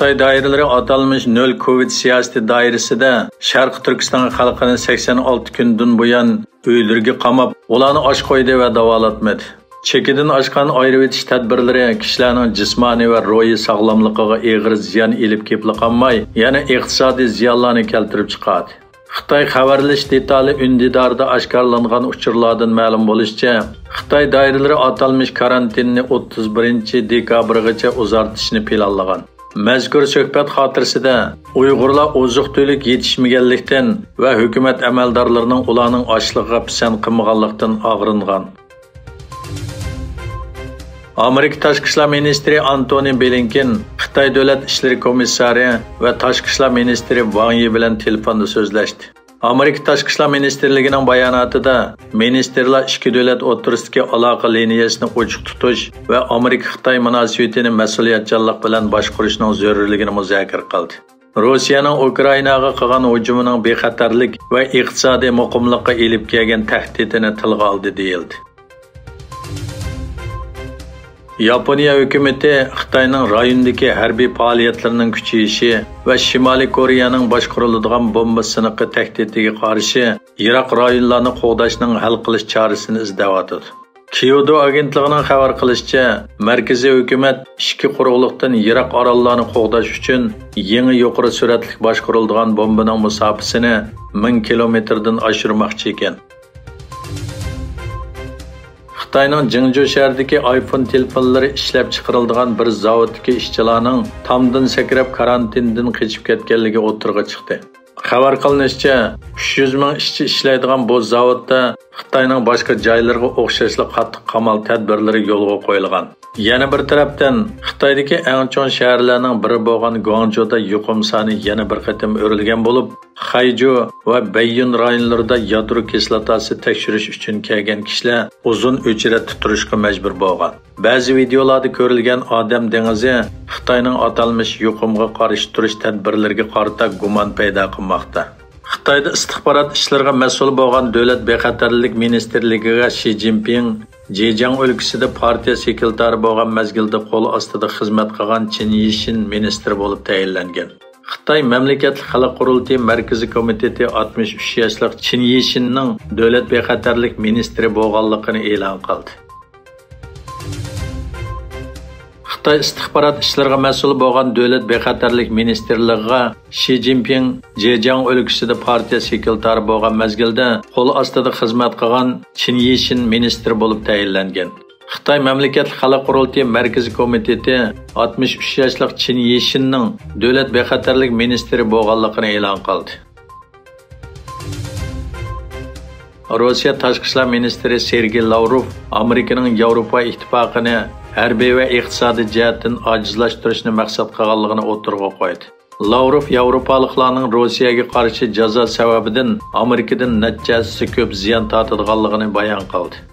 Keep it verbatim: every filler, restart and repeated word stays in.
خىتاي دائىرىلىرى ئاتالمىش نۆل كوۋىد سىياسىتى دائىرىسىدە شەرقىي تۈركىستان خەلقىنى سەكسەن ئالتە كۈندىن بۇيان ئۆيلىرىگە قاماپ، ئۇلارنى ئاچ قويدى ۋە داۋالاتمىدى. چېكىدىن ئاشقان ئايرىۋېتىش تەدبىرلىرى كىشىلەرنىڭ جىسمانىي ۋە روھىي ساغلاملىقىغا ئېغىر زىيان ئېلىپ كېلىپلا قالماي، يەنە ئىقتىسادىي زىيانلارنى كەلتۈرۈپ چىقاردى. خىتاي خەۋەرلىنىش دېتالى ئۈندىدارىدا ئاشكارىلانغان ئۇچۇرلاردىن مەلۇم بولۇشىچە، خىتاي دائىرىلىرى ئاتالمىش كارانتىننى ئوتتۇز بىرىنچى دېكابىرغىچە ئۇزارتىشنى پىلانلىغان. مەزكۇر سۆھبەت خاتىرىسىدە ئۇيغۇرلار ئوزۇق-تۈلۈك يېتىشمىگەنلىكتىن ۋە ھۆكۈمەت ئەمەلدارلىرىنىڭ ئۇلارنىڭ ئاچلىقىغا پىسەنت قىلمىغانلىقتىن ئاغرىنغان. ئامېرىكا تاشقى ئىشلار مىنىستىرى ئانتونى بلىنكېن خىتاي دۆلەت ئىشلىرى كومىسسارى ۋە تاشقى ئىشلار مىنىستىرى ۋاڭ يى بىلەن تېلېفوندا سۆزلەشتى. ئامېرىكا تاشقى ئىشلار مىنىستىرلىكىنىڭ باياناتىدا مىنىستىرلار ئىككى دۆلەت ئوتتۇرىسىدىكى ئالاقە لىنىيەسىنى ئوچۇق تۇتۇش ۋە ئامېرىكا-خىتاي مۇناسىۋىتىنى مەسئۇلىيەتچانلىق بىلەن باشقۇرۇشنىڭ زۆرۈرلۈكىنى مۇزاكىرە قىلدى. روسىيەنىڭ ئۇكرائىناغا قىلغان ھۇجۇمىنىڭ بىخەتەرلىك ۋە ئىقتىسادىي مۇقىملىققا ئېلىپ كەلگەن تەھدىتىنى تىلغا ئالدى، دېيىلدى. ياپونىيە ھۆكۈمىتى خىتاينىڭ رايوندىكى ھەربىي پائالىيەتلىرىنىڭ كۈچىيىشى ۋە شىمالىي كورېيەنىڭ باشقۇرۇلىدىغان بومبا سىنىقى تەھدىتىگە قارشى يىراق رايونلارنى قوغداشنىڭ ھەل قىلىش چارىسىنى ئىزدەۋاتىدۇ. كيۇدو ئاگېنتلىقىنىڭ خەۋەر قىلىشىچە، مەركىزىي ھۆكۈمەت ئىككى قۇرۇقلۇقتىن يىراق ئاراللارنى قوغداش ئۈچۈن يېڭى يۇقىرى سۈرئەتلىك باشقۇرۇلىدىغان بومبىنىڭ مۇساپىسىنى مىڭ كىلومېتىردىن ئاشۇرماقچى ئىكەن. خىتاينىڭ جىڭجۇ شەھىرىدىكى ئايفون تېلېفونلىرى ئىشلەپچىقىرىلىدىغان بىر زاۋۇتتىكى ئىشچىلارنىڭ تامدىن سەكرەپ كارانتىندىن قېچىپ كەتكەنلىكى ئوتتۇرىغا چىقتى. خەۋەر قىلىنىشىچە، ئۈچ يۈز مىڭ ئىشچى ئىشلەيدىغان بۇ زاۋۇتتا خىتاينىڭ باشقا جايلىرىغا ئوخشاشلا قاتتىق قامال تەدبىرلىرى يولغا قويۇلغان. يەنە بىر تەرەپتىن، خىتايدىكى ئەڭ چوڭ شەھەرلەرنىڭ بىرى بولغان گۇاڭجۇدا يۇقۇم سانى يەنە بىر قېتىم ئۆرلىگەن بولۇپ، خەيجۇ ۋە بەييۈن رايونلىرىدا يادرو كىسلاتاسى تەكشۈرۈش ئۈچۈن كەلگەن كىشىلەر ئۇزۇن ئۆچرەتتە تۇرۇشقا مەجبۇر بولغان. بەزى ۋىدېئولاردا كۆرۈلگەن ئادەم دېڭىزى خىتاينىڭ ئاتالمىش يۇقۇمغا قارشى تۇرۇش تەدبىرلىرىگە قارىتا گۇمان پەيدا قىلماقتا. خىتايدا ئىستىخبارات ئىشلىرىغا مەسئۇل بولغان دۆلەت بىخەتەرلىك مىنىستىرلىكىگە شى جىنپىڭ جېجياڭ ئۆلكىسىدە پارتىيە سېكرېتارى بولغان مەزگىلدە قول ئاستىدا خىزمەت قىلغان چېن يىشىن مىنىستىر بولۇپ تەيىنلەنگەن. خىتاي مەملىكەتلىك خەلق قۇرۇلتىيى مەركىزىي كومىتېتى ئاتمىش ئۈچ ياشلىق چېن يىشىننىڭ دۆلەت بىخەتەرلىك مىنىستىرى بولغانلىقىنى ئېلان قىلدى. خىتاي ئىستىخبارات ئىشلىرىغا مەسئۇل بولغان دۆلەت بىخەتەرلىك مىنىستىرلىقىغا شى جىنپىڭ جېجياڭ ئۆلكىسىدە پارتىيە سېكرېتارى بولغان مەزگىلدە قول ئاستىدا خىزمەت قىلغان چېن يىشىن مىنىستىر بولۇپ تەيىنلەنگەن. خىتاي مەملىكەتلىك خەلق قۇرۇلتىيى مەركىزىي كومىتېتى ئاتمىش ئۈچ ياشلىق چېن يىشىننىڭ دۆلەت بىخەتەرلىك مىنىستىرى بولغانلىقىنى ئېلان قىلدى. روسىيە تاشقى ئىشلار مىنىستىرى سېرگېي لاۋروف ئامېرىكىنىڭ ياۋروپا ئىتتىپاقىنى ھەربىي ۋە ئىقتىسادىي جەھەتتىن ئاجىزلاشتۇرۇشنى مەقسەت قىلغانلىقىنى ئوتتۇرىغا قويدى. لاۋروف ياۋروپالىقلارنىڭ روسىيەگە قارشى جازا سەۋەبىدىن ئامېرىكىدىن نەچچە ھەسسە كۆپ زىيان تارتىدىغانلىقىنى بايان قىلدى.